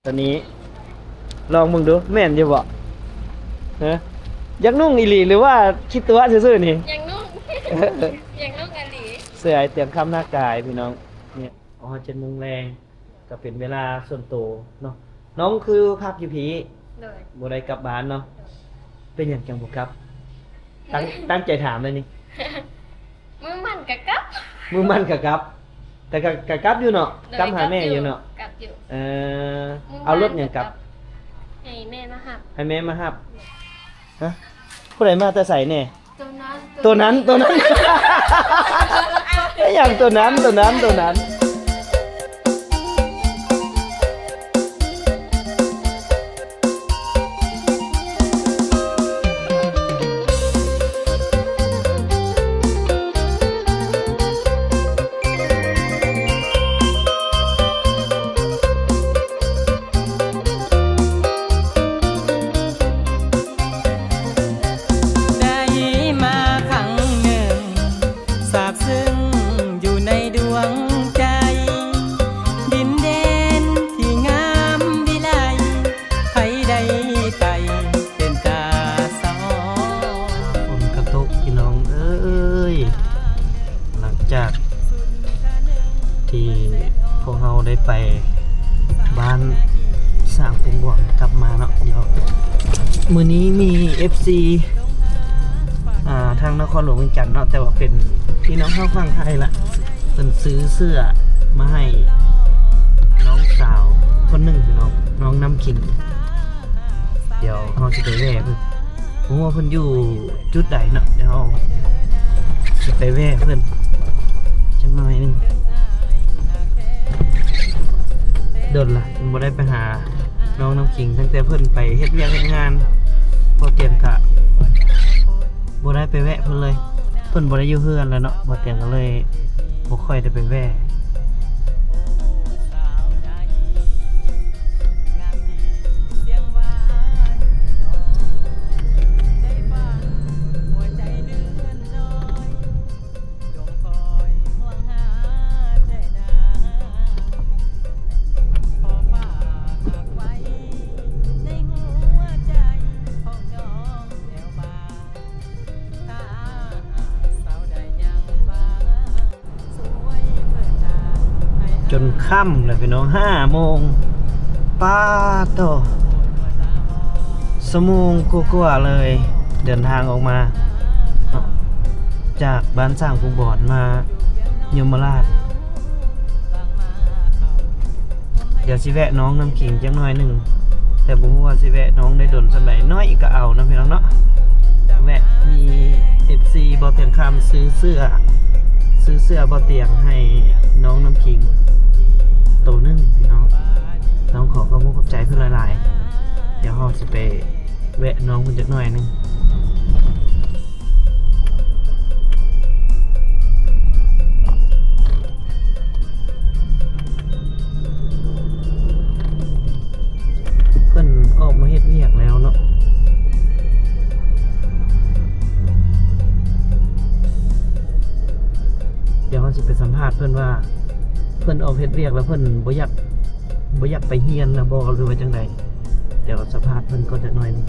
ຕົວນີ້ລອງເບິ່ງດູ ແມ່ນຢູ່ບໍ່? ຮະ? ຢາກນຸ່ງອີ່ຫຼີ ຫຼືວ່າຂີ້ຕົວະຊື່ໆນີ້? ຢາກນຸ່ງ ຢາກນຸ່ງອີ່ຫຼີ. ເສື້ອອ້າຍຕຽງຄຳນາກາຍພີ່ນ້ອງ. ນີ້ຮອດເຈັດໂມງແລງ ກໍເປັນເວລາສ່ວນໂຕເນາະ. ນ້ອງຄືພັກຢູ່ພີ້? ໂດຍ. ບໍ່ໄດ້ກັບບ້ານເນາະ? ໂດຍ. ເປັນຫຍັງຈັ່ງບໍ່ກັບ? ຕັ້ງ ຕັ້ງໃຈຖາມເລີຍນີ້. ມື້ໝັ້ນກະກັບ ມື້ໝັ້ນກະກັບ ແຕ່ກະ ກະກັບຢູ່ເນາະ. ໂດຍ. ກັບຫາແມ່ຢູ່ເນາະ? ກັບຢູ່. ເອີ ເອົາລົດຫຍັງກັບ? ໃຫ້ແມ່ມາຮັບ. ໃຫ້ແມ່ມາຮັບ. ຮະ? ຜູ້ໃດມາແຕ່ໃສແນ່? ໂຕນັ້ນ ໂຕນັ້ນ ໂຕນັ້ນ ອີຫຍັງໂຕນັ້ນ ໂຕນັ້ນ ໂຕນັ້ນ. ໄດ້ມາຄັ້ງໜຶ່ງ ຊາບຊຶ້ງຢູ່ໃນດວງໃຈ ດິນແດນທີ່ງາມວິໄລ ໃຜໄດ້ໄປເປັນຕາສະອອງ. ຝົນກະຕົກພີ່ນ້ອງເອີຍ ຫຼັງຈາກທີ່ພວກເຮົາໄດ້ໄປບ້ານສ້າງປຸງບອນກັບມາເນາະ. ດຽວມື້ນີ້ມີເອັຟຊີ ອ່າ ທາງນະຄອນຫຼວງວຽງຈັນເນາະ ແຕ່ວ່າເປັນພີ່ນ້ອງເຮົາຝັ່ງໄທລະ ເພິ່ນຊື້ເສື້ອມາໃຫ້ນ້ອງສາວຄົນໜຶ່ງເນາະ ນ້ອງນ້ຳຄິງ. ດຽວເຮົາຊິໄປແວ່ເພິ່ນ ບໍ່ຮູ້ວ່າເພິ່ນຢູ່ຈຸດໃດເນາະ. ດຽວເຮົາຊິໄປແວ່ເພິ່ນຈັກໜ້ອຍໜຶ່ງ. ດົນລະບໍ່ໄດ້ໄປຫານ້ອງນ້ຳຄິງ ຕັ້ງແຕ່ເພິ່ນໄປເຮັດວຽກເຮັດງານ ບໍ່ຕຽງກະ ບໍ່ໄດ້ໄປແວະເພິ່ນເລີຍ. ເພິ່ນບໍ່ໄດ້ຢູ່ເຮືອນແລ້ວເນາະ ບໍ່ຕຽງກໍເລີຍບໍ່ຄ່ອຍໄດ້ໄປແວ່. ຈົນຄ່ຳແລ້ວພີ່ນ້ອງ ຫ້າໂມງ ປາໂຕ ຊົ່ວໂມງກວ່າໆເລີຍ ເດີນທາງອອກມາ ຈາກບ້ານສ້າງພູບອນມາຍົມມະລາດ. ດຽວຊິແວະນ້ອງນ້ຳຂິງຈັກໜ້ອຍໜຶ່ງ ແຕ່ບໍ່ຮູ້ວ່າຊິແວະນ້ອງໄດ້ດົນສ່ຳໃດ ໜ້ອຍກໍເອົານະພີ່ນ້ອງເນາະ. ແວະ ມີເອັຟຊີບໍ່ຕຽງຄຳຊື້ເສື້ອ ຊື້ເສື້ອບໍ່ຕຽງໃຫ້ນ້ອງນ້ຳຂິງໂຕໜຶ່ງພີ່ນ້ອງ. ຕ້ອງຂໍຂອບຄຸນຂອບໃຈເພິ່ນຫຼາຍໆ. ດຽວເຮົາຊິໄປ ແວະນ້ອງເພິ່ນຈັກໜ້ອຍໜຶ່ງ. ເພິ່ນອອກມາເຮັດວຽກແລ້ວເນາະ. ດຽວເຮົາຊິໄປສຳພາດເພິ່ນວ່າ ເພິ່ນອອກເຮັດວຽກແລ້ວເພິ່ນບໍ່ຢາກ ບໍ່ຢາກໄປຮຽນນະບໍ່ ຫຼືວ່າຈັ່ງໃດ? ດຽວສຳພາດເພິ່ນກ່ອນຈັກໜ້ອຍໜຶ່ງ.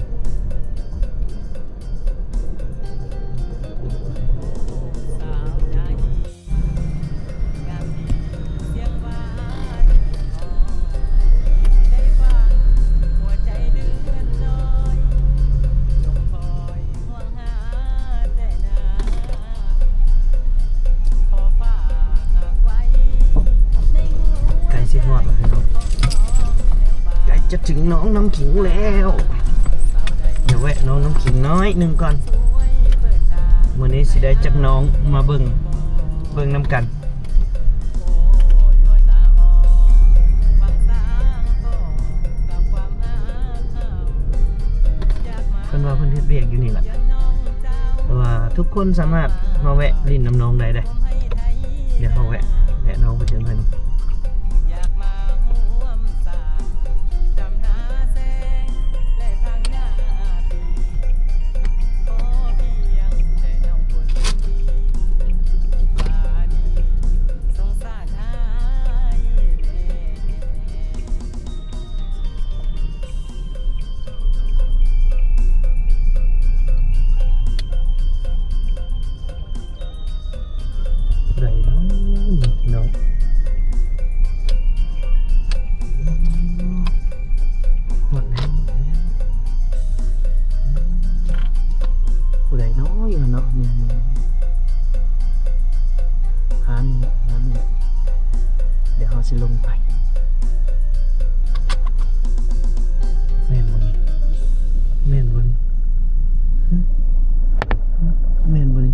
ໃກ້ຊິຮອດແລ້ວພີ່ນ້ອງ ໃກ້ຈະເຖິງໜອງນ້ຳຂິງແລ້ວ. ດຽວແວະໜອງນ້ຳຂິງໜ້ອຍໜຶ່ງກ່ອນ. ມື້ນີ້ຊິໄດ້ຈັກໜອງມາເບິ່ງ ເບິ່ງນຳກັນ. ເພິ່ນວ່າເພິ່ນເຮັດວຽກຢູ່ນີ້ລະ ແຕ່ວ່າທຸກຄົນສາມາດມາແວະຫຼິ້ນນຳນ້ອງໄດ້ເດ້. ດຽວເຮົາແວະ ແວະນ້ອງເພິ່ນຈັກໜ້ອຍໜຶ່ງ. ສາຍ ຊິລົງໄປ. ແມ່ນບໍ່ນີ້? ແມ່ນບໍ່ນີ້? ຮະ? ແມ່ນບໍ່ນີ້?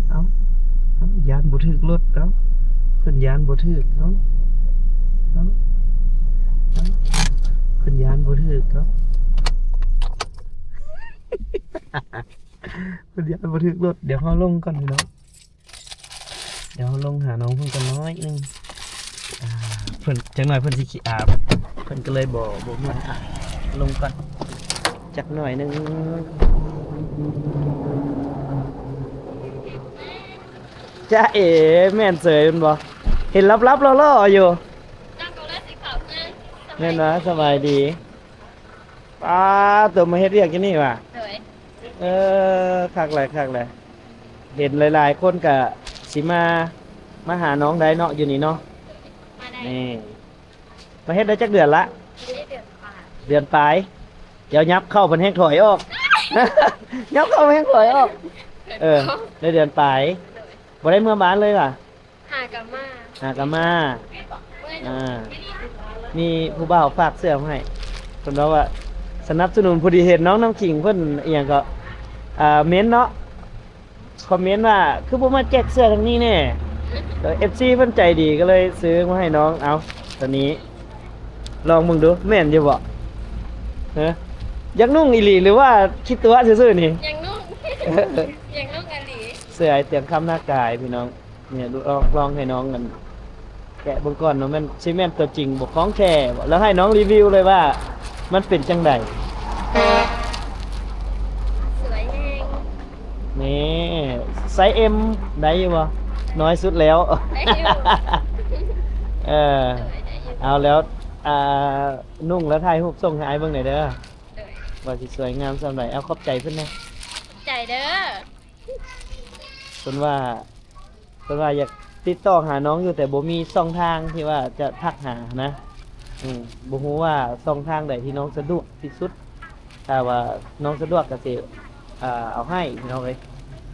ເອົ້າ ເອົ້າ ຢ້ານບໍ່ຖືກລົດ. ເອົ້າ ເພິ່ນຢ້ານບໍ່ຖືກ. ເອົ້າ ເອົ້າ ເອົ້າ ເພິ່ນຢ້ານບໍ່ຖືກ. ເອົ້າ ເພິ່ນຢ້ານບໍ່ຖືກລົດ. ດຽວເຮົາລົງກ່ອນພີ່ນ້ອງ. ດຽວເຮົາລົງຫານ້ອງເພິ່ນກ່ອນໜ້ອຍໜຶ່ງ. ອ່າ ເພິ່ນ ຈັກໜ້ອຍເພິ່ນຊິຂີ້ອາຍ ເພິ່ນກໍເລີຍບໍ່ ບໍ່ເມື່ອຍ. ອ່ະ ລົງກ່ອນຈັກໜ້ອຍໜຶ່ງ. ຈ໊ະເອ ແມ່ນເສີຍແມ່ນບໍ່? ເຫັນລັບໆຫຼໍ່ໆຢູ່. ແມ່ນຫວາ? ສະບາຍດີ. ປ້າໂຕ ມາເຮັດວຽກຢູ່ນີ້ຫວາ? ໂດຍ. ເອີ ຄັກຫຼາຍ ຄັກຫຼາຍ. ເຫັນຫຼາຍໆຄົນກະຊິມາ ມາຫານ້ອງໄດ້ເນາະ ຢູ່ນີ້ເນາະ. ມາໄດ້. ນີ້ ມາເຮັດໄດ້ຈັກເດືອນລະ? ໄດ້ເດືອນປາຍ. ເດືອນປາຍ. ດຽວຫຍັບເຂົ້າເພິ່ນແຮ່ງຖອຍອອກ. ຫຍັບເຂົ້າເພິ່ນແຮ່ງຖອຍອອກ. ເອີ ໄດ້ເດືອນປາຍ. ໂດຍ. ບໍ່ໄດ້ເມືອບ້ານເລີຍຫວາ? ຫາກະມາ ຫາກະມາ. ອ່າ ມີຜູ້ບ່າວຝາກເສື້ອມາໃຫ້ ເພິ່ນເວົ້າວ່າ ສະໜັບສະໜູນ. ພໍດີເຫັນນ້ອງນ້ຳຂິງເພິ່ນ ອີ່ຫຍັງເກາະ ອ່າ ເມັນເນາະ ຄອມເມັນວ່າ ຄືບໍ່ມາແຈກເສື້ອທາງນີ້ແດ່. ເອັຟຊີເພິ່ນໃຈດີ ກໍເລີຍຊື້ມາໃຫ້ນ້ອງ. ເອົາ ໂຕນີ້ລອງເບິ່ງດູ ແມ່ນຢູ່ບໍ່? ຮະ? ຢາກນຸ່ງອີ່ຫຼີ ຫຼືວ່າຄິດຕົວະຊື່ໆນີ້? ຢາກນຸ່ງ ຢາກນຸ່ງອີ່ຫຼີ. ເສື້ອອ້າຍຕຽງຄຳນາກາຍ ພີ່ນ້ອງ. ນີ້ ລອງ ລອງໃຫ້ນ້ອງນັ້ນແກະເບິ່ງກ່ອນເນາະ ແມ່ນ ຊິແມ່ນຕົວຈິງບໍ່ ຂອງແທ້ບໍ່? ແລ້ວໃຫ້ນ້ອງຣີວິວເລີຍວ່າມັນເປັນຈັ່ງໃດ? ສວຍແຮງ. ນີ້ ໄຊເອັມໄດ້ຢູ່ບໍ່? ນ້ອຍສຸດແລ້ວ. ໄດ້ຢູ່. ເອີ ໂດຍ ໄດ້ຢູ່. ເອົາແລ້ວ ອ່າ ນຸ່ງແລ້ວຖ່າຍຮູບສົ່ງໃຫ້ອ້າຍເບິ່ງໜ່ອຍເດີ. ໂດຍ. ວ່າຊິສວຍງາມສ່ຳໃດ. ເອົາ ຂອບໃຈເພິ່ນແດ່. ຂອບໃຈເດີ. ເພິ່ນວ່າ ເພິ່ນວ່າຢາກຕິດຕໍ່ຫານ້ອງຢູ່ ແຕ່ບໍ່ມີຊ່ອງທາງທີ່ວ່າຈະທັກຫານະ. ອືມ ບໍ່ຮູ້ວ່າຊ່ອງທາງໃດທີ່ນ້ອງສະດວກທີ່ສຸດ. ຖ້າວ່ານ້ອງສະດວກກໍຊິ ອ່າ ເອົາໃຫ້ພີ່ນ້ອງເອີຍ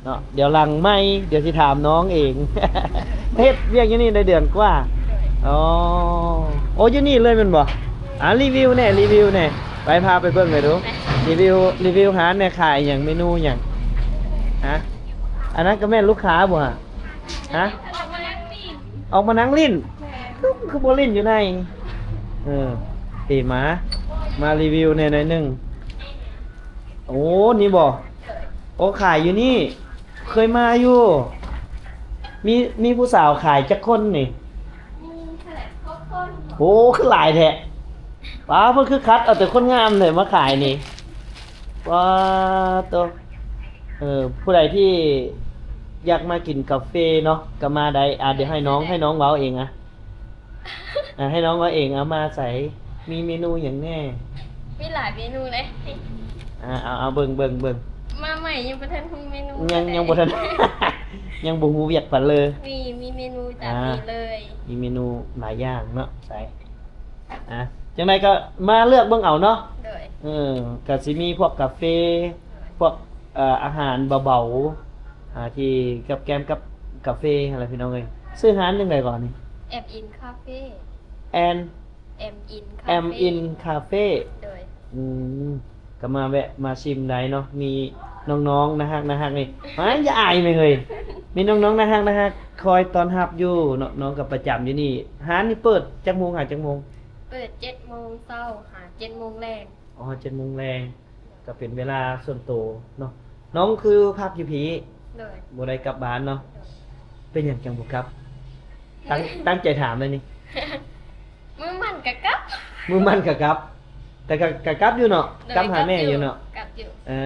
ເນາະ. ດຽວຫຼັງໄມ ດຽວຊິຖາມນ້ອງເອງ. ເຮັດວຽກຢູ່ນີ້ໄດ້ເດືອນກວ່າ. ໂດຍ. ອໍ ໂອ້ ຢູ່ນີ້ເລີຍແມ່ນບໍ່? ອ່າ ຣີວິວແດ່ ຣີວິວແດ່. ໄປ ພາໄປເບິ່ງໜ່ອຍດູ. ໄປ. ຣີວິວ ຣີວິວຮ້ານແດ່ ຂາຍຫຍັງ ເມນູຫຍັງ? ຮະ? ອັນນັ້ນກໍແມ່ນລູກຄ້າບໍ່ຫະ? ຮະ? ອອກມານັ່ງຫຼິ້ນ. ອອກມານັ່ງຫຼິ້ນ? ແມ່ນ. ຄື ຄືບໍ່ຫຼິ້ນຢູ່ໃນ? ເອີ ເອ ມາ ມາຣີວິວແດ່ໜ້ອຍໜຶ່ງ. ໂອ້ ນີ້ບໍ່? ໂອ້ ຂາຍຢູ່ນີ້ ເຄີຍມາຢູ່. ມີ ມີຜູ້ສາວຂາຍຈັກຄົນນີ້? ມີເທົ່າໃດ ຫົກຄົນ. ໂອ້ ຄືຫຼາຍແທ້. ປ້າ ເພິ່ນຄືຄັດເອົາແຕ່ຄົນງາມແທ້ມາຂາຍນີ້. ປ້າໂຕ. ເອີ ຜູ້ໃດທີ່ຢາກມາກິນກາເຟເນາະ ກໍມາໄດ້. ອ່າ ດຽວໃຫ້ນ້ອງ ໃຫ້ນ້ອງເວົ້າເອງອະ. ອ່າ ໃຫ້ນ້ອງເວົ້າເອງ. ເອົາ ມາໃສ ມີເມນູຫຍັງແດ່? ມີຫຼາຍເມນູເດ້. ອ່າ ເອົາ ເອົາ ເບິ່ງ ເບິ່ງ ເບິ່ງ. ມາໃໝ່ຍັງບໍ່ທັນຮູ້ເມນູ. ຍັງ ເລີຍ ຍັງບໍ່ທັນ ຍັງບໍ່ຮູ້ວຽກປານເລີ. ມີ ມີເມນູຈາກ ອ່າ ນີ້ເລີຍ. ມີເມນູຫຼາຍຢ່າງເນາະ. ໃສ ອ່າ ຈັ່ງໃດກໍມາເລືອກເບິ່ງເອົາເນາະ. ໂດຍ. ເອີ ກໍຊິມີພວກກາເຟ ໂດຍ ພວກ ເອີ ອາຫານເບົາໆ ອ່າ ທີ່ກັບແກ້ມກັບກາເຟຫັ້ນແຫຼະ ພີ່ນ້ອງເອີຍ. ຊື່ຮ້ານຈັ່ງໃດກ່ອນນີ້? ແອມອິນຄາເຟ. ແອນ ແອມອິນຄາເຟ. ແອມອິນຄາເຟ. ໂດຍ. ອືມ ກໍມາແວະມາຊິມໄດ້ເນາະ. ມີນ້ອງໆ ໜ້າຮັກໆ ນີ້ ຫາ ຢ່າອາຍແມ່ເຮີ້ຍ. ມີນ້ອງໆ ໜ້າຮັກໆ ຄອຍຕ້ອນຮັບຢູ່ເນາະ. ນ້ອງກໍປະຈຳຢູ່ນີ້. ຮ້ານນີ້ເປີດຈັກໂມງຫາຈັກໂມງ? ເປີດເຈັດໂມງເຊົ້າຫາເຈັດໂມງແລງ. ອໍ ເຈັດໂມງແລງ. ກໍເປັນເວລາສ່ວນໂຕເນາະ. ນ້ອງຄືພັກຢູ່ພີ້? ໂດຍ. ບໍ່ໄດ້ກັບບ້ານເນາະ? ໂດຍ. ເປັນຫຍັງຈັ່ງບໍ່ກັບ? ຕັ້ງ ຕັ້ງໃຈຖາມເລີຍນີ້. ມື້ໝັ້ນກໍກັບ. ມື້ໝັ້ນກໍກັບ. ແຕ່ກໍ ກໍກັບຢູ່ເນາະ? ໂດຍ. ກັບຫາແມ່ຢູ່ເນາະ? ກັບຢູ່. ເອີ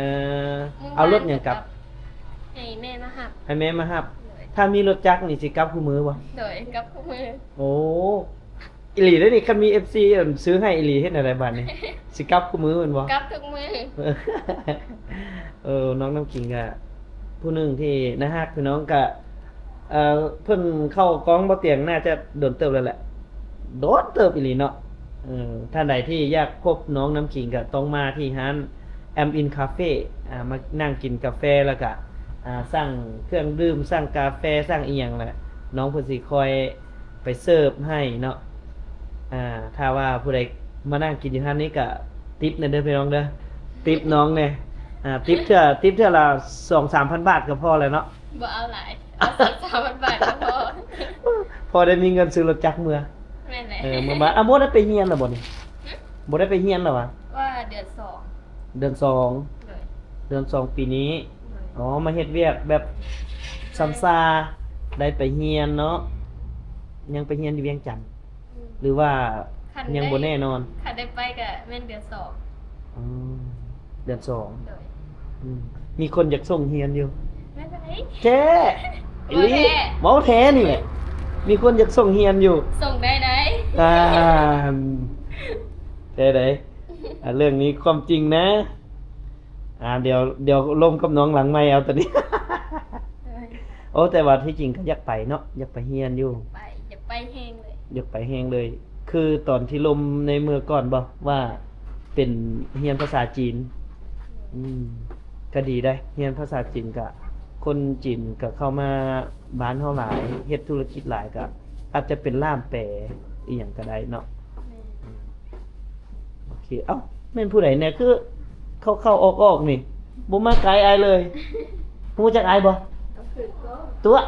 ເອົາລົດຫຍັງກັບ? ໃຫ້ແມ່ມາຮັບ. ໃຫ້ແມ່ມາຮັບ. ໂດຍ. ຖ້າມີລົດຈັກນີ້ຊິກັບຄູ່ມື້ບໍ່? ໂດຍ ກັບຄູ່ມື້. ໂອ້ ອີ່ຫຼີເດ້ນີ້. ຄັນມີເອັຟຊີ ອັນ ຊື້ໃຫ້ອີ່ຫຼີ ເຮັດແນວໃດບາດນີ້? ຊິກັບຄູ່ມື້ແມ່ນບໍ່? ກັບທຸກມື້. ເອີ ນ້ອງນ້ຳຂິງກະຜູ້ໜຶ່ງທີ່ໜ້າຮັກ ພີ່ນ້ອງ. ກະ ເອີ ເພິ່ນເຂົ້າກ້ອງບໍ່ຕຽງໜ້າຈະດົນເຕີບແລ້ວແຫຼະ ດົນເຕີບອີ່ຫຼີເນາະ. ເອີ ທ່ານໃດທີ່ຢາກພົບນ້ອງນ້ຳຂິງກະຕ້ອງມາທີ່ຮ້ານ ແອມອິນຄາເຟ. ອ່າ ມານັ່ງກິນກາແຟ ແລ້ວກະ ອ່າ ສັ່ງເຄື່ອງດື່ມ ສັ່ງກາແຟ ສັ່ງອີ່ຫຍັງແຫຼະ ນ້ອງເພິ່ນຊິຄອຍ ໄປເສີບໃຫ້ເນາະ. ອ່າ ຖ້າວ່າຜູ້ໃດມານັ່ງກິນຢູ່ຮ້ານນີ້ກະຕິບແດ່ເດີພີ່ນ້ອງເດີ ຕິບນ້ອງແດ່. ອ່າ ຕິບເທື່ອ ຕິບເທື່ອລະສອງສາມພັນບາດກະພໍແລ້ວເນາະ. ບໍ່ເອົາຫຼາຍ ເອົາສອງສາມພັນບາດກະພໍ ພໍໄດ້ມີເງິນຊື້ລົດຈັກເມືອ. ແມ່ນແຫຼະ ເອີ ເມືອບ້ານ. ອ່າ ບໍ່ໄດ້ໄປຮຽນລະບໍ່ນີ້? ຫຶ? ບໍ່ໄດ້ໄປຮຽນລະຫວາ? ວ່າເດືອນສອງ ເດືອນສອງ ໂດຍ ເດືອນສອງປີນີ້. ໂດຍ ອໍ ມາເຮັດວຽກແບບຊຳຊາ ໄດ້ໄປຮຽນເນາະ. ຍັງໄປຮຽນຢູ່ວຽງຈັນ ອືມ ຫຼືວ່າ ຄັນ ຍັງບໍ່ແນ່ນອນ? ຄັນໄດ້ໄປກະແມ່ນເດືອນສອງ. ອໍ ເດືອນສອງ ໂດຍ ອືມ ມີຄົນຢາກສົ່ງຮຽນຢູ່. ແມ່ນໃດ? ແທ້ ອີ່ຫຼີ ເວົ້າແທ້ ເວົ້າແທ້ນີ້ແຫຼະ ມີຄົນຢາກສົ່ງຮຽນຢູ່. ສົ່ງໄດ້ໃດ໋ ອ່າ ແທ້ໃດ໋. ອ່າ ເລື່ອງນີ້ຄວາມຈິງນະ. ອ່າ ດຽວ ດຽວລົມກັບນ້ອງຫຼັງໄມເອົາໂຕນີ້. ໂອ້ ແຕ່ວ່າທີ່ຈິງກະຢາກໄປເນາະ ຢາກໄປຮຽນຢູ່. ໄປ ຢາກໄປແຮງເລີຍ ຢາກໄປແຮງເລີຍ. ຄືຕອນທີ່ລົມໃນເມື່ອກ່ອນບໍ່ ວ່າເປັນຮຽນພາສາຈີນ? ອືມ ກະດີໄດ໋ ຮຽນພາສາຈີນກະ ຄົນຈີນກະເຂົ້າມາບ້ານເຮົາຫຼາຍ ເຮັດທຸລະກິດຫຼາຍ ກະອາດຈະເປັນລ່າມແປອີ່ຫຍັງກະໄດ້ເນາະ. ແມ່ນ ໂອເຄ. ເອົ້າ ແມ່ນຜູ້ໃດແດ່ ຄືເຂົ້າໆອອກໆນີ້ ບໍ່ມາໃກ້ອ້າຍເລີຍ? ຮູ້ຈັກອ້າຍບໍ່? ຕົວະ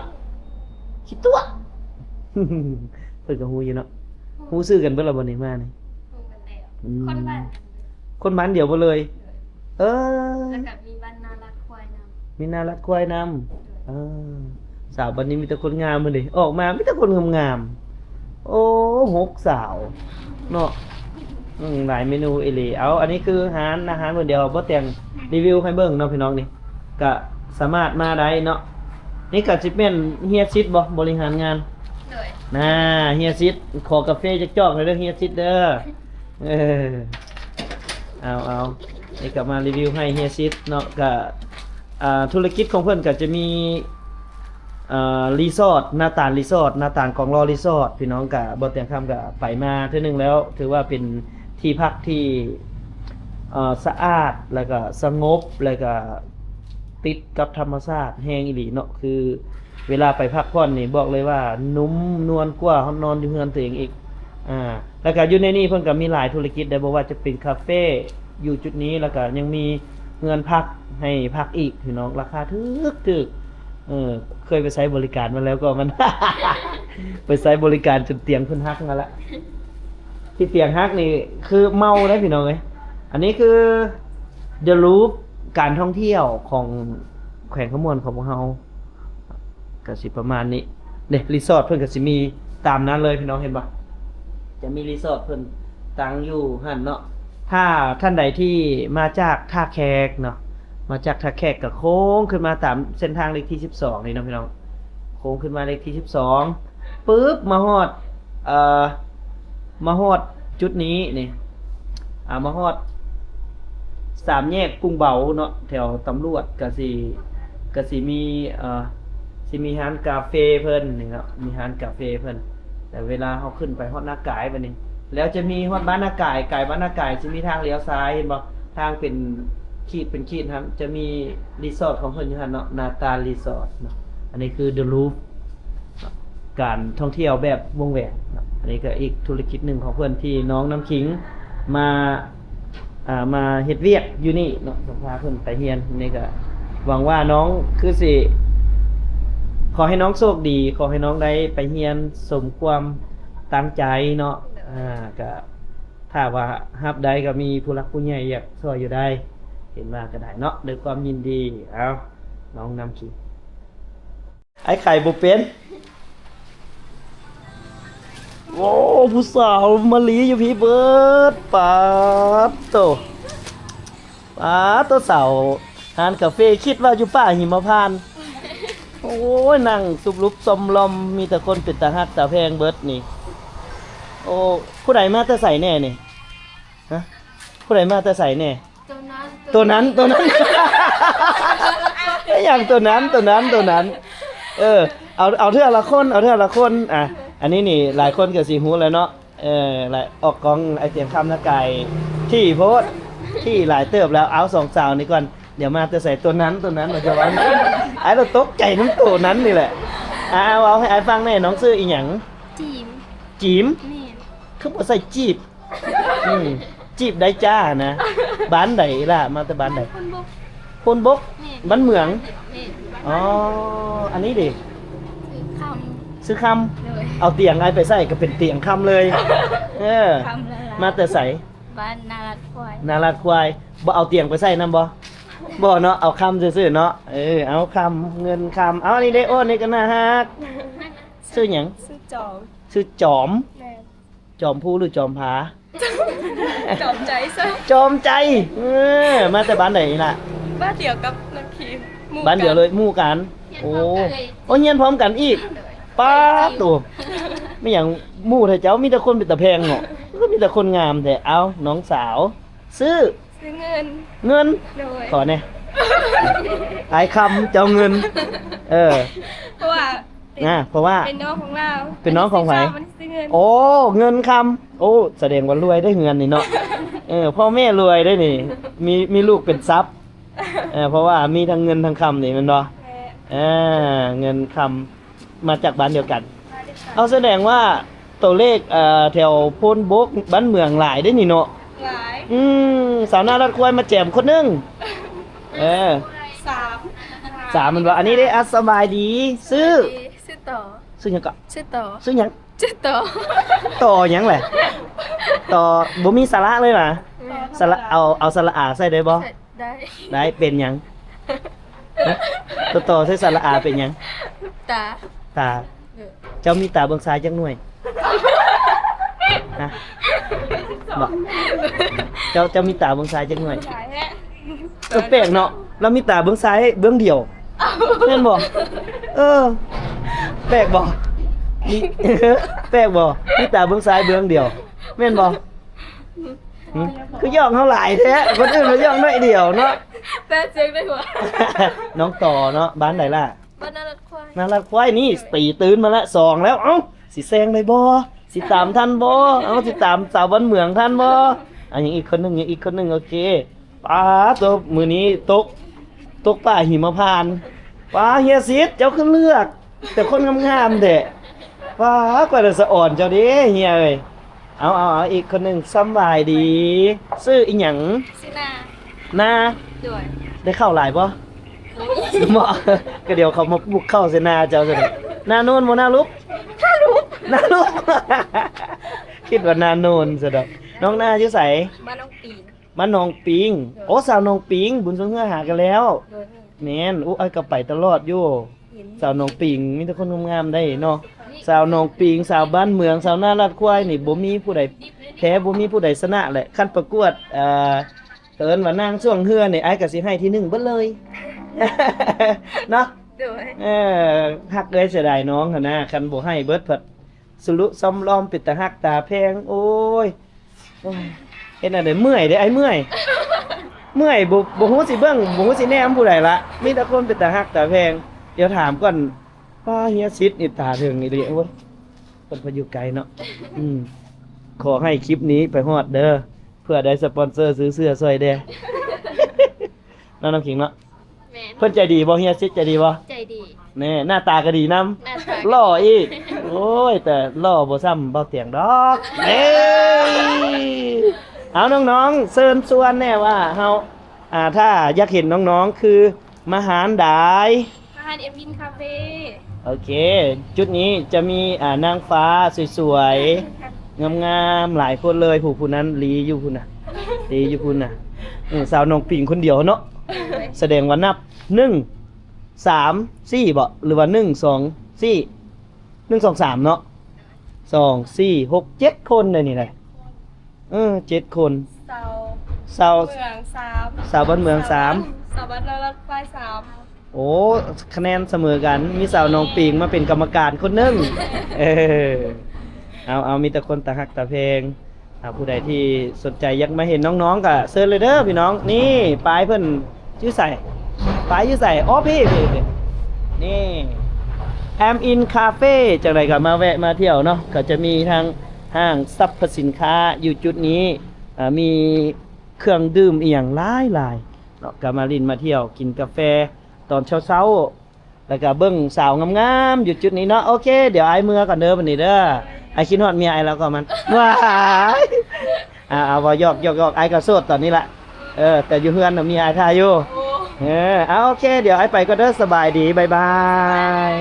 ຂີ້ຕົວະ ເພິ່ນກະຮູ້ຢູ່ເນາະ. ຮູ້ຊື່ກັນເບິດລະບໍ່ນີ້ມານີ້? ຮູ້ກັນແລ້ວ ອືມ ຄົນບ້ານ ຄົນບ້ານດຽວເບິດເລີຍ. ເອີ ແລ້ວກະມີບ້ານນາລັດຄວາຍນຳ ມີນາລັດຄວາຍນຳ. ເອີ ສາວບ້ານນີ້ມີແຕ່ຄົນງາມເລີຍ ອອກມາມີແຕ່ຄົນງາມໆ. ໂອ້ ຫົກສາວເນາະ. ອືມ ຫຼາຍເມນູອີ່ຫຼີ. ເອົາ ອັນນີ້ຄືຮ້ານອາຫານເພິ່ນ ດຽວບໍ່ແຕ່ງຣີວິວໃຫ້ເບິ່ງເນາະພີ່ນ້ອງ. ນີ້ກະສາມາດມາໄດ້ເນາະ. ນີ້ກະຊິແມ່ນເຮຍຊິດບໍ່ ບໍລິຫານງານ? ໂດຍ ນາ ເຮຍຊິດ ຂໍກາເຟຈັກຈອກແດ່ເດີ ເຮຍຊິດເດີ. ເອີ ເອົາໆ ນີ້ກະມາຣີວິວໃຫ້ເຮຍຊິດເນາະ. ກະ ອ່າ ທຸລະກິດຂອງເພິ່ນກະຈະມີ ອ່າ ຣີສອດ ນາຕານຣີສອດ ນາຕານກອງລໍຣີສອດ. ພີ່ນ້ອງກະ ບໍ່ແຕ່ງຄຳກະໄປມາເທື່ອໜຶ່ງແລ້ວ ຖືວ່າເປັນທີ່ພັກທີ່ ເອີ ສະອາດ ແລ້ວກະສະຫງົບ ແລ້ວກະຕິດກັບທຳມະຊາດແຮງອີ່ຫຼີເນາະ. ຄືເວລາໄປພັກຜ່ອນນີ້ ບອກເລີຍວ່ານຸ້ມນວນກວ່ານອນຢູ່ເຮືອນຕົວເອງອີກ. ອ່າ ແລ້ວກະຢູ່ໃນນີ້ເພິ່ນກະມີຫຼາຍທຸລະກິດເດ້ ບໍ່ວ່າຈະເປັນຄາເຟຢູ່ຈຸດນີ້ ແລ້ວກະຍັງມີເຮືອນພັກໃຫ້ພັກອີກ ພີ່ນ້ອງ ລາຄາຖືກໆ. ເອີ ເຄີຍໄປໃຊ້ບໍລິການມາແລ້ວກໍມັນ ໄປໃຊ້ບໍລິການຈົນຕຽງເພິ່ນຫັກມາລະ. ທີ່ຕຽງຫັກນີ້ຄືເມົາເດ້ພີ່ນ້ອງເອີຍ. ອັນນີ້ຄື The Loop ການທ່ອງທ່ຽວຂອງແຂວງຄຳມ່ວນຂອງພວກເຮົາ ກະຊິປະມານນີ້ເດ້. ຣີສອດເພິ່ນກະຊິມີຕາມນັ້ນເລີຍ ພີ່ນ້ອງເຫັນບໍ່? ຈະມີຣີສອດເພິ່ນຕັ້ງຢູ່ຫັ້ນເນາະ. ຖ້າທ່ານໃດທີ່ມາຈາກທ່າແຂກເນາະ ມາຈາກທ່າແຂກກະໂຄ້ງຂຶ້ນມາຕາມເສັ້ນທາງເລກທີສິບສອງນີ້ເນາະພີ່ນ້ອງ. ໂຄ້ງຂຶ້ນມາເລກທີສິບສອງ ປຶບ ມາຮອດ ເອີ ມາຮອດຈຸດນີ້ນີ້ ອ່າ ມາຮອດສາມແຍກກຸງເບົາເນາະ ແຖວຕຳຫຼວດກະຊິ ກະຊິມີ ເອີ ຊິມີຮ້ານກາເຟເພິ່ນນີ້ເນາະ ມີຮ້ານກາເຟເພິ່ນ. ແຕ່ເວລາເຮົາຂຶ້ນໄປຮອດນາກາຍບາດນີ້ ແລ້ວຈະມີຮອດບ້ານນາກາຍ ກາຍບ້ານນາກາຍຊິມີທາງລ້ຽວຊ້າຍ ເຫັນບໍ່? ທາງເປັນຂີດເປັນຂີດຫັ້ນ ຈະມີຣີສອດຂອງເພິ່ນຢູ່ຫັ້ນເນາະ ນາຕານຣີສອດເນາະ. ອັນນີ້ຄື The Loop ການທ່ອງທ່ຽວແບບວົງແຫວນເນາະ. ອັນນີ້ກະອີກທຸລະກິດໜຶ່ງຂອງເພິ່ນທີ່ນ້ອງນ້ຳຄິງມາ ອ່າ ມາເຮັດວຽກຢູ່ນີ້ເນາະ ຈະພາເພິ່ນໄປຮຽນ. ນີ້ກະຫວັງວ່ານ້ອງຄືຊິ ຂໍໃຫ້ນ້ອງໂຊກດີ ຂໍໃຫ້ນ້ອງໄດ້ໄປຮຽນສົມຄວາມຕັ້ງໃຈເນາະ. ອ່າ ກະຖ້າວ່າຮັບໄດ້ກະມີຜູ້ຫຼັກຜູ້ໃຫຍ່ຢາກຊ່ວຍຢູ່ໄດ໋ ເຫັນວ່າກະໄດ້ເນາະ ດ້ວຍຄວາມຍິນດີ. ເອົາ ນ້ອງນ້ຳຄິງ ອ້າຍຂາຍບໍ່ເປັນ. ໂອ້ ຜູ້ສາວມາລີຢູ່ພີ້ເບີດ. ປາດໂຕ ປາດໂຕ ສາວຮ້ານກາເຟ ຄິດວ່າຢູ່ປ່າຫິມະພານ. ໂອ້ຍ ນັ່ງສຸບລຸບຊອມລອມ ມີແຕ່ຄົນເປັນຕາຮັກຕາແພງເບີດນີ້. ໂອ້ ຜູ້ໃດມາແຕ່ໃສແດ່ນີ້? ຮະ? ຜູ້ໃດມາແຕ່ໃສແດ່? ໂຕນັ້ນ ໂຕນັ້ນ ໂຕນັ້ນ ອີຫຍັງໂຕນັ້ນ ໂຕນັ້ນ ໂຕນັ້ນ? ເອີ ເອົາ ເອົາເທື່ອລະຄົນ ເອົາເທື່ອລະຄົນ. ອ່ະ ອັນນີ້ນີ້ຫຼາຍຄົນກະຊິຮູ້ແລ້ວເນາະ. ເອີ ລະອອກກ້ອງ ອ້າຍຕຽງຄຳນາກາຍ ຖີ່ໂພດ ຖີ່ຫຼາຍເຕີບແລ້ວ. ເອົາ ສອງສາວນີ້ກ່ອນ ດຽວມາແຕ່ໃສ ໂຕນັ້ນ ໂຕນັ້ນ ວ່າຈະວ່າ ອ້າຍລະຕົກໃຈນຳໂຕນັ້ນນີ້ແຫຼະ. ອ່າ ເວົ້າໃຫ້ອ້າຍຟັງແດ່ ນ້ອງຊື່ອີຫຍັງ? ຈີມ ຈີມ? ແມ່ນ. ຄືບໍ່ໃສ່ຈີບ? ອືມ ຈີບໄດ້ຈ້ານະ. ບ້ານໃດອີ່ຫຼ້າ? ມາແຕ່ບ້ານໃດ? ຄົນບົກ. ຄົນບົກ? ແມ່ນ. ບ້ານເມືອງ? ແມ່ນ. ອໍ ອັນນີ້ເດ? ຊື່ຄຳ. ຊື່ຄຳ? ໂດຍ. ເອົາຕຽງອ້າຍໄປໃສ່ກໍເປັນຕຽງຄຳເລີຍ. ເອີ ຄຳລະລາຍ. ມາແຕ່ໃສ? ບ້ານນາລາດຄວາຍ. ນາລາດຄວາຍ. ບໍ່ເອົາຕຽງໄປໃສ່ນຳບໍ່? ບໍ່ເນາະ, ເອົາຄຳຊື່ໆເນາະ. ເອີ ເອົາຄຳ ເງິນຄຳ. ເອົາ ອັນນີ້ເດ? ໂອ້ ນີ້ກໍໜ້າຮັກ. ຊື່ຫຍັງ? ຊື່ຈອມ. ຊື່ຈອມ? ແມ່ນ. ຈອມພູ ຫຼື ຈອມຜາ? ຈອມໃຈຊະ. ຈອມໃຈ. ເອີ ມາແຕ່ບ້ານໃດນີ້ລະ? ບ້ານດຽວກັບນ້ອງຄີມ. ໝູ່ກັນ. ບ້ານດຽວເລີຍ ໝູ່ກັນ. ໂອ້ ໂອ້ ຮຽນພ້ອມກັນອີກ. ປ້າໂຕ ແມ່ນຫຍັງໝູ່ແທ້ເຈົ້າ? ມີແຕ່ຄົນເປັນຕາແພງເນາະ. ຄືມີແຕ່ຄົນງາມແທ້. ເອົ້າ ນ້ອງສາວ ຊື່? ຊື່ເງິນ. ເງິນ? ໂດຍ. ຂໍແດ່. ອ້າຍຄຳ ເຈົ້າເງິນ. ເອີ ເພາະວ່າ ອ່າ ເພາະວ່າ ເປັນນ້ອງຂອງລາວ. ເປັນນ້ອງຂອງໃຜ? ອັນນີ້ຊື່ຄຳ ອັນນີ້ຊື່ເງິນ. ໂອ້ ເງິນຄຳ. ໂອ້ ສະແດງວ່າລວຍໄດ໋ເຮືອນນີ້ເນາະ. ເອີ ພໍ່ແມ່ລວຍໄດ໋ນີ້. ມີ ມີລູກເປັນຊັບ. ເອີ ເພາະວ່າມີທັງເງິນທັງຄຳນີ້ແມ່ນບໍ່? ແມ່ນ. ເອີ ເງິນຄຳ ມາຈາກບ້ານດຽວກັນ. ມາດຽວກັນ. ເອົາ ສະແດງວ່າໂຕເລກ ເອີ ແຖວໂພນບົກ ບ້ານເມືອງຫຼາຍເດ້ນີ້ເນາະ. ຫຼາຍ. ອືມ ສາວນາລັດຄວາຍມາແຈມຄົນໜຶ່ງ. ເອີ ສາມ ສາມແມ່ນບໍ່? ອັນນີ້ເດ້. ອ່ະ ສະບາຍດີ. ຊື່? ຊື່ຕໍ່. ຊື່ຫຍັງເກາະ? ຊື່ຕໍ່. ຊື່ຫຍັງ? ຊື່ຕໍ່. ຕໍ່ຫຍັງແຫຼະ? ຕໍ່ ບໍ່ມີສະຫຼະເລີຍຫວາ? ບໍ່. ສະຫຼະ ເອົາ ເອົາສະຫຼະອາໃສ່ໄດ້ບໍ່? ໃສ່ ໄດ້. ໄດ້. ເປັນຫຍັງ? ຮະ? ຕໍ່ ຕໍ່ໃສ່ສະຫຼະອາເປັນຫຍັງ? ຕາ. ຕາ. ເອີ. ເຈົ້າມີຕາເບິ່ງຊາຍຈັກໜ່ວຍ? ຮະ? ບໍ່. ເຈົ້າ ເຈົ້າມີຕາເບິ່ງຊາຍຈັກໜ່ວຍ? ຫຼາຍແທ້. ເອີ ແປກເນາະ. ລາວມີຕາເບິ່ງຊາຍເບື້ອງດຽວ. ແມ່ນບໍ່? ເອີ ແປກບໍ່? ມີ ແປກບໍ່? ມີຕາເບິ່ງຊາຍເບື້ອງດຽວ. ແມ່ນບໍ່? ຫຶ? ຄືຢອກເຮົາຫຼາຍແທ້. ຄົນອື່ນມາຢອກໜ້ອຍດຽວເນາະ. ແປກເຊິ່ງໄດ້ຫົວ. ນ້ອງຕໍ່ເນາະ. ບ້ານໃດລະ? ບ້ານນາລັດຄວາຍ. ນາລັດຄວາຍນີ້ ຕີຕື່ນມາລະ ສອງແລ້ວ. ເອົ້າ ຊິແຊງໄດ້ບໍ່? ຊິຕາມທັນບໍ່? ເອົ້າ ຊິຕາມສາວບ້ານເມືອງທັນບໍ່? ອ່ະ ຍັງອີກຄົນໜຶ່ງ ຍັງອີກຄົນໜຶ່ງ. ໂອເຄ. ປາໂຕ ມື້ນີ້ຕົກ ຕົກປ່າຫິມະພານ. ປາ ເຮຍສິດ ເຈົ້າຄືເລືອກແຕ່ຄົນງາມໆແທ້. ປາ ຂ້ອຍລະສະອອນເຈົ້າເດ້ເຮຍເອີຍ. ເອົາ ເອົາ ເອົາ ອີກຄົນໜຶ່ງ. ສຳບາຍດີ. ຊື່ອີຫຍັງ? ຊື່ນາ. ນາ? ໂດຍ. ໄດ້ເຂົ້າຫຼາຍບໍ່? ບໍ່ມີ. ບໍ່? ກໍດຽວເຂົາມາປຸກເຂົ້າໃສ່ນາເຈົ້າຊັ້ນ. ນາໂນນບໍ່? ນາລຸກ? ນາລຸກ. ນາລຸກ. ຄິດວ່ານາໂນນຊັ້ນດອກ. ນ້ອງນາຢູ່ໃສ? ບ້ານໜອງປິງ. ບ້ານໜອງປິງ. ໂດຍ. ໂອ້ ສາວໜອງປິງ ບຸນຊ່ວງເຮືອຫາກັນແລ້ວ. ໂດຍ. ແມ່ນ. ໂອ້ ອ້າຍກໍໄປຕະຫຼອດຢູ່. ເຫັນ. ສາວໜອງປິງ ມີແຕ່ຄົນງາມໆໄດ໋ເນາະ. ນີ້ ສາວໜອງປິງ ສາວບ້ານເມືອງ ສາວນາລັດຄວາຍນີ້ ບໍ່ມີຜູ້ໃດແພ້ ບໍ່ມີຜູ້ໃດຊະນະແຫຼະ. ຄັນປະກວດ ເອີ ເອີ້ນວ່ານາງຊ່ວງເຮືອນີ້ ອ້າຍກໍຊິໃຫ້ທີໜຶ່ງເບິດເລີຍ ເນາະ. ໂດຍ. ເອີ ຮັກເອື້ອຍເສຍດາຍນ້ອງຫັ້ນນະ. ຄັນບໍ່ໃຫ້ເບິດພັດ ສະລຸຊອມລອມ ເປັນຕາຮັກຕາແພງ. ໂອ້ຍ ໂອ້ຍ ເຮັດແນວໃດ? ເມື່ອຍເດ້ ອ້າຍເມື່ອຍ. ເມື່ອຍ ບໍ່ ບໍ່ຮູ້ຊິເບິ່ງ ບໍ່ຮູ້ຊິແນມຜູ້ໃດລະ. ມີແຕ່ຄົນເປັນຕາຮັກຕາແພງ. ດຽວຖາມກ່ອນ. ປ້າ ເຮຍສິດນີ້ຕາເຖິງອີ່ຫຼີ. ໂອ້ຍ ເພິ່ນ ເພິ່ນຢູ່ໄກເນາະ. ອືມ ຂໍໃຫ້ຄລິບນີ້ໄປຮອດເດີ. ເພື່ອໄດ້ສະປອນເຊີຊື້ເສື້ອຊ່ອຍແດ່ ເນາະ ນ້ອງຄິງເນາະ. ແມ່ນ. ເພິ່ນໃຈດີບໍ່? ເຮຍສິດໃຈດີບໍ່? ໃຈດີ. ແນ່ ໜ້າຕາກໍດີນຳ. ໜ້າຕາ ຫຼໍ່ອີກ. ໂອ້ຍ ແຕ່ຫຼໍ່ບໍ່ສ່ຳເບົາຕຽງດອກ. ເອີຍ ເອົາ ນ້ອງໆ ເຊີນຊວນແນ່ວ່າເຮົາ ອ່າ ຖ້າຢາກເຫັນນ້ອງໆ ຄືມາຮ້ານໃດ? ມາຮ້ານ M Inn Cafe. ໂອເຄ ຈຸດນີ້ຈະມີ ອ່າ ນາງຟ້າສວຍໆ ງາມໆ ຫຼາຍຄົນເລີຍ. ຜູ້ ຜູ້ນັ້ນລີຢູ່ພຸ້ນນະ ລີຢູ່ພຸ້ນນະ. ເອີ ສາວໜອງປິງຄົນດຽວເນາະ. ໂດຍ. ສະແດງວ່ານັບ ໜຶ່ງ ສາມ ສີ່ ບໍ ຫຼືວ່າ ໜຶ່ງ ສອງ ສີ່ ໜຶ່ງ ສອງ ສາມ ເນາະ. ສອງ ສີ່ ຫົກ ເຈັດ ຄົນໃດນີ້ນະ. ເອີ ເຈັດ ຄົນ. ສາວ ສາວ ເມືອງ ສາມ ສາວບ້ານເມືອງ ສາມ ສາວບ້ານນາລັດຄວາຍ ສາມ. ໂອ້ ຄະແນນສະເໝີກັນ. ມີສາວໜອງປິງມາເປັນກຳມະການຄົນໜຶ່ງ. ເອີ ເອົາ ເອົາ ມີແຕ່ຄົນຕາຮັກຕາແພງ. ອ່າ ຜູ້ໃດທີ່ສົນໃຈຢາກມາເຫັນນ້ອງໆ ກໍເຊີນເລີຍເດີພີ່ນ້ອງ. ນີ້ ປ້າຍເພິ່ນຢູ່ໃສ? ປ້າຍຢູ່ໃສ? ອໍ ພີ້ ພີ້ ພີ້ ນີ້ M Inn Cafe. ຈັ່ງໃດກໍມາແວະມາທ່ຽວເນາະ. ກໍຈະມີທັງຫ້າງສັບພະສິນຄ້າຢູ່ຈຸດນີ້ ອ່າ ມີເຄື່ອງດື່ມອີ່ຫຍັງຫຼາຍໆເນາະ. ກໍມາຫຼິ້ນມາທ່ຽວ ກິນກາແຟຕອນເຊົ້າໆ ແລ້ວກໍເບິ່ງສາວງາມໆຢູ່ຈຸດນີ້ເນາະ. ໂອເຄ ດຽວອ້າຍເມືອກ່ອນເດີບັດນີ້ເດີ. ອ້າຍຄິດຮອດເມຍອ້າຍແລ້ວກໍມັນ ວ້າຍ ອ່າ ເວົ້າຢອກໆ ອ້າຍກໍໂສດຕອນນີ້ລະ ເອີ ແຕ່ຢູ່ເຮືອນນະເມຍອ້າຍຖ້າຢູ່ ໂອ້ ເອີ ເອົາ ໂອເຄ ດຽວອ້າຍໄປກ່ອນເດີ ສະບາຍດີ ບາຍບາຍ.